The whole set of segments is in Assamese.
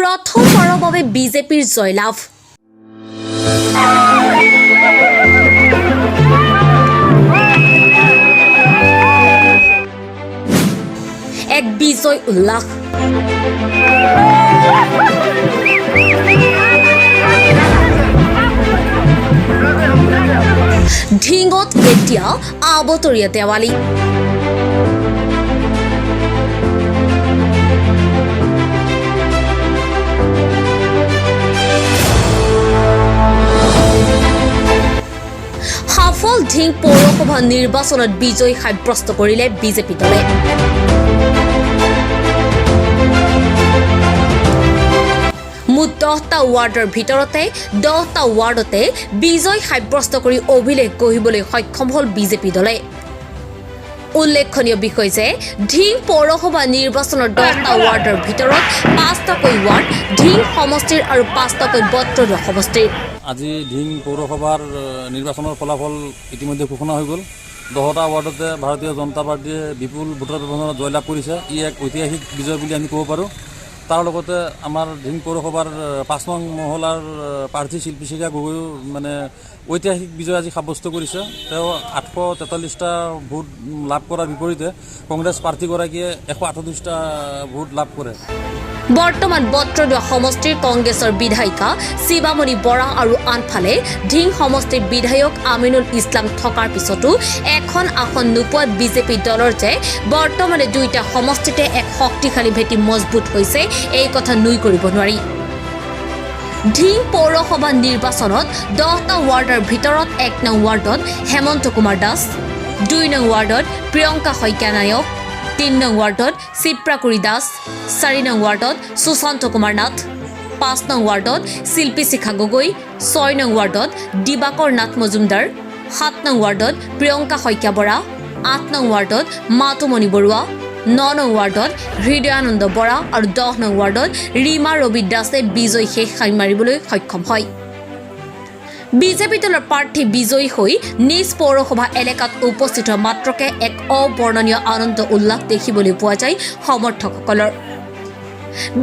প্ৰথমবাৰৰ বাবে বিজেপিৰ জয়লাভ। এক বিজয় উল্লাস। ঢিঙত এতিয়া আবতৰীয়া দেৱালী। সফল ঢিং পৌৰসভা নিৰ্বাচনত বিজয়ী সাব্যস্ত কৰিলে বিজেপি দলে। মুঠ 10টা ৱাৰ্ডৰ ভিতৰতে 10টা ৱাৰ্ডতে বিজয় সাব্যস্ত কৰি অভিলেখ গঢ়িবলৈ সক্ষম হ'ল বিজেপি দলে। উল্লেখনীয় বিষয় যে ঢিং পৌৰসভা নিৰ্বাচনৰ 10টা ৱাৰ্ডৰ ভিতৰত 5টাকৈ ৱাৰ্ড ঢিং সমষ্টিৰ আৰু 5টাকৈ বটদ্ৰৱা সমষ্টিৰ। আজি ঢিং পৌৰসভাৰ নিৰ্বাচনৰ ফলাফল ইতিমধ্যে ঘোষণা হৈ গ'ল। 10টা ৱাৰ্ডতে ভাৰতীয় জনতা পাৰ্টীয়ে বিপুল ভোটৰ ব্যৱধানত জয়লাভ কৰিছে। ই এক ঐতিহাসিক বিজয় বুলি আমি ক'ব পাৰোঁ। তাৰ লগতে আমাৰ ঢিং পৌৰসভাৰ 5 নং মহলাৰ প্ৰাৰ্থী শিল্পীশিখা গগৈও মানে ঐতিহাসিক বিজয় আজি সাব্যস্ত কৰিছে। তেওঁ 843টা ভোট লাভ কৰাৰ বিপৰীতে কংগ্ৰেছ প্ৰাৰ্থীগৰাকীয়ে 138টা ভোট লাভ কৰে। বৰ্তমান বটদ্ৰৱা সমষ্টিৰ কংগ্ৰেছৰ বিধায়িকা শিৱামণি বৰা আৰু আনফালে ঢিং সমষ্টিৰ বিধায়ক আমিনুল ইছলাম থকাৰ পিছতো এখন আসন নোপোৱাত বিজেপি দলৰ যে বৰ্তমানে দুয়োটা সমষ্টিতে এক শক্তিশালী ভেটি মজবুত হৈছে, এই কথা নুই কৰিব নোৱাৰি। ঢিং পৌৰসভা নিৰ্বাচনত 10টা ৱাৰ্ডৰ ভিতৰত 1 নং ৱাৰ্ডত হেমন্ত কুমাৰ দাস, 2 নং ৱাৰ্ডত প্ৰিয়ংকা শইকীয়া নায়ক, 3 নং ৱাৰ্ডত চিপ্ৰাকুৰি দাস, 4 নং ৱাৰ্ডত সুশান্ত কুমাৰ নাথ, 5 নং ৱাৰ্ডত শিল্পী শিখা গগৈ, 6 নং ৱাৰ্ডত দিবাকৰ নাথ মজুমদাৰ, 7 নং ৱাৰ্ডত প্ৰিয়ংকা শইকীয়া বৰা, 8 নং ৱাৰ্ডত মাতুমণি বৰুৱা, 9 নং ৱাৰ্ডত হৃদয়ানন্দ বৰা আৰু 10 নং ৱাৰ্ডত ৰীমা ৰবি দাসে বিজয়ী শেষ খাই মাৰিবলৈ সক্ষম হয়। বিজেপি দলৰ প্ৰাৰ্থী বিজয়ী হৈ নিজ পৌৰসভা এলেকাত উপস্থিত হোৱা মাত্ৰকে এক অবৰ্ণনীয় আনন্দ উল্লাস দেখিবলৈ পোৱা যায় সমৰ্থকসকলৰ।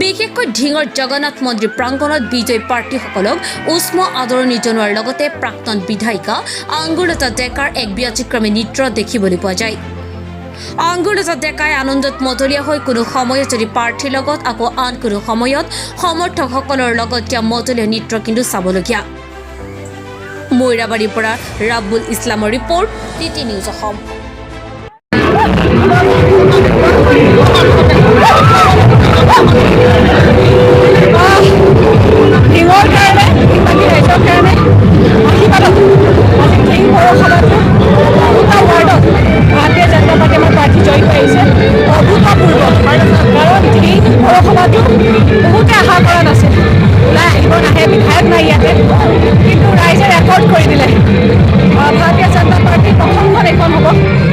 বিশেষকৈ ঢিঙৰ জগন্নাথ মন্দিৰ প্ৰাংগণত বিজয়ী প্ৰাৰ্থীসকলক উষ্ম আদৰণি জনোৱাৰ লগতে প্ৰাক্তন বিধায়িকা আংগুৰলতা ডেকাৰ এক ব্যতিক্ৰমী নৃত্য দেখিবলৈ পোৱা যায়। আংগুৰলতা ডেকাই আনন্দত মতলীয়া হৈ কোনো সময়ত যদি প্ৰাৰ্থীৰ লগত, আকৌ আন কোনো সময়ত সমৰ্থকসকলৰ লগত দিয়া মতলীয়া নৃত্য কিন্তু চাবলগীয়া। মৈৰাবাৰীৰ পৰা ৰাব্বুল ইছলামৰ ৰিপৰ্ট, টিটি নিউজ অসম। ঢিঙৰ কাৰণে, বাকী ৰাইজৰ কাৰণে আশীৰ্বাদত আজি ঢিং পৌৰসভাটো 2টা ৱাৰ্ডত ভাৰতীয় জনতা পাৰ্টী আমাৰ প্ৰাৰ্থী জয়ী হৈ আহিছে, অভূতপূৰ্ব। কাৰণ ঢিং পৌৰসভাটো বহুতে আশা কৰা নাছিল, ওলাই আহিব নাহে, বিধায়ক নাই ইয়াতে, কিন্তু ৰাইজে ৰেকৰ্ড কৰি দিলে। ভাৰতীয় জনতা পাৰ্টীৰ প্ৰথমখন এইখন হ'ব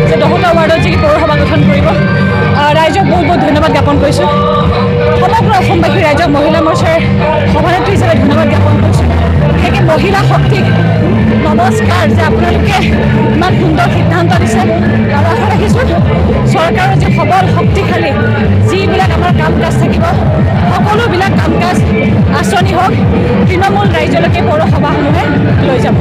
যে 10টা ৱাৰ্ডত যি পৌৰসভা গঠন কৰিব। ৰাইজক বহুত বহুত ধন্যবাদ জ্ঞাপন কৰিছোঁ। সমগ্ৰ অসমবাসী ৰাইজক মহিলা মৰ্চাৰ সভানেত্ৰী হিচাপে ধন্যবাদ জ্ঞাপন কৰিছোঁ। বিশেষকৈ মহিলা শক্তিক নমস্কাৰ যে আপোনালোকে ইমান সুন্দৰ সিদ্ধান্ত দিছে। আৰু আশা ৰাখিছোঁ চৰকাৰৰ যি সবল শক্তিশালী যিবিলাক আমাৰ কাম কাজ থাকিব, সকলোবিলাক কাম কাজ আঁচনি হওক, তৃণমূল ৰাইজলৈকে পৌৰসভাসমূহে লৈ যাব।